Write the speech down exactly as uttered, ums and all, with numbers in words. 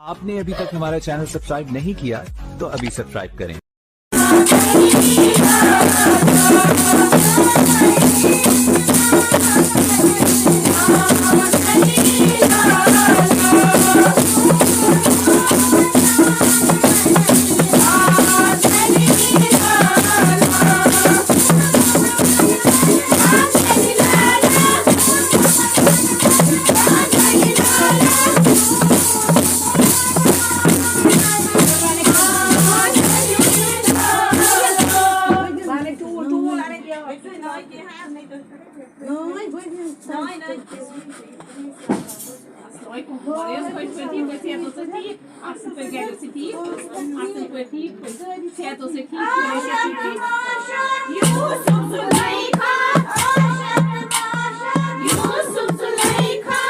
आपने अभी तक हमारा चैनल सब्सक्राइब नहीं किया, तो अभी सब्सक्राइब करें। اصل پٲٹھۍ گرِ اوسا ٹھیٖک؟ اصل پٲٹھۍ ٹھیٖک؟ صحت اوسا ٹھیٖک؟ صحت اوسا ٹھیٖک؟ یوسف زلیخا، یوسف زلیخا۔